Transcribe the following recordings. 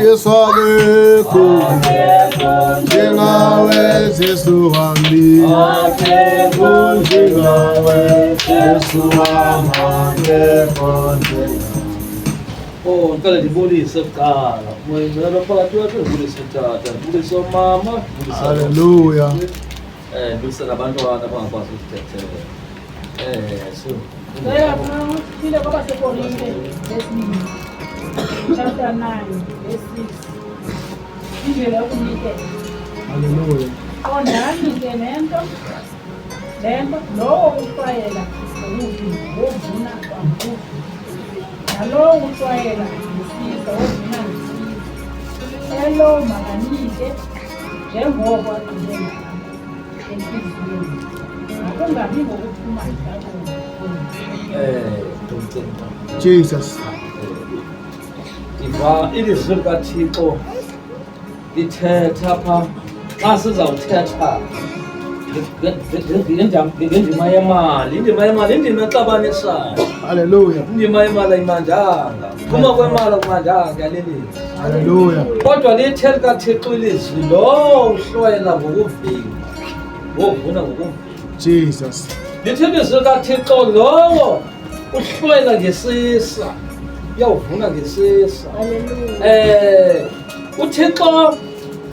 Yesu akekho njengawe Jesu wami, akekho njengawe Jesu wami, akekho njengawe. Oh, ngicela ndibulise kuqala. Moya ngcela phakathi kwethu ndibulise tata, ndibulise umama, ndibulise Haleluya. Ndibulise nabantwana abangakwazi ukuzithethela. So Phile kwabaseKorinte lesibini chapter 9 verse 6, indlela yokunikela. Haleluya. Qondani ke nento le nto: lowo uhlwayela ngokuvimba wovuna kwangokuvimba, nalowo uhlwayela ngesisa wovuna ngesisa. Elo makanike njengoko agqibe ngako entliziyweni, makungabi ngokuphuma kakubi. Ntomcimba. Jesus. Ndiva ilizwi likaThixo lithetha pha xa sizawuthetha ngendima yemali, indima yemali, indima exabanisayo. Haleluya. Indima yemali ayimandanga, phuma kwemali akumandanga, yalelizwi. Haleluya. Kodwa lithe likaThixo ilizwi: lowo uhlwayela ngokuvimba wovuna ngokuvimba. Jesus. Lithi ilizwi likaThixo: lowo uhlwayela ngesisa uyawuvuna ngesisa. UThixo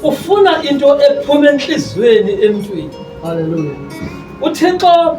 ufuna into ephuma entliziyweni emntwini. Haleluya. UThixo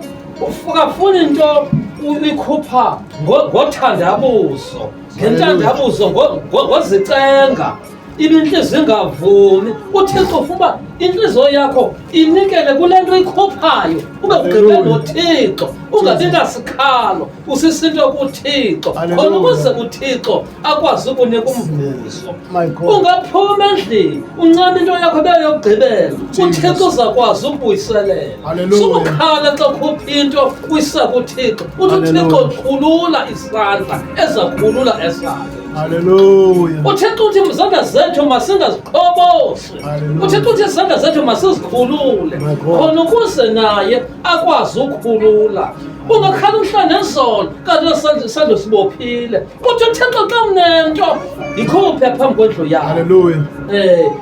akafuni into uyikhupha ngothandabuzo, ngentandabuzo, ngozicenga, ibe intliziyo ingavumi. UThixo ufuna uba intliziyo yakho inikele kule nto ikhuphayo, ube ugqibe Hallelujah. noThixo, ungabi nasikhalo usisinto kuThixo, Hallelujah. khona ukuze uThixo akwazi ukunika umvuzo. My God. Ungaphuma endlini uncame into yakho beyokugqibela, Jesus. uThixo uzakwazi ukubuyiselela. Hallelujah. Sukukhala xa ukhupha into uyisa kuThixo, uthi Hallelujah. uThixo khulula isandla, ezakhulula esakhe. Haleluya. UThixo uthi izandla zethu masingaziqhoboshi. Hallelujah. UThixo uthi izandla zethu masizikhulule, My God. khona ukuze naye akwazi ukukhulula. Ungakhala umhla nezolo, kanti isandla sibophile. Uthi uThixo xa unento yikhuphe phambi kwendlu yakho. Haleluya.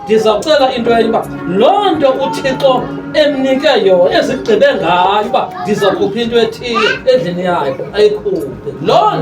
Ndizawucela into enye, uba loo nto uThixo emnike yona, ezigqibe ngayo uba ndizakhupha into ethile endlini yayo, ayikhuphe loo nto.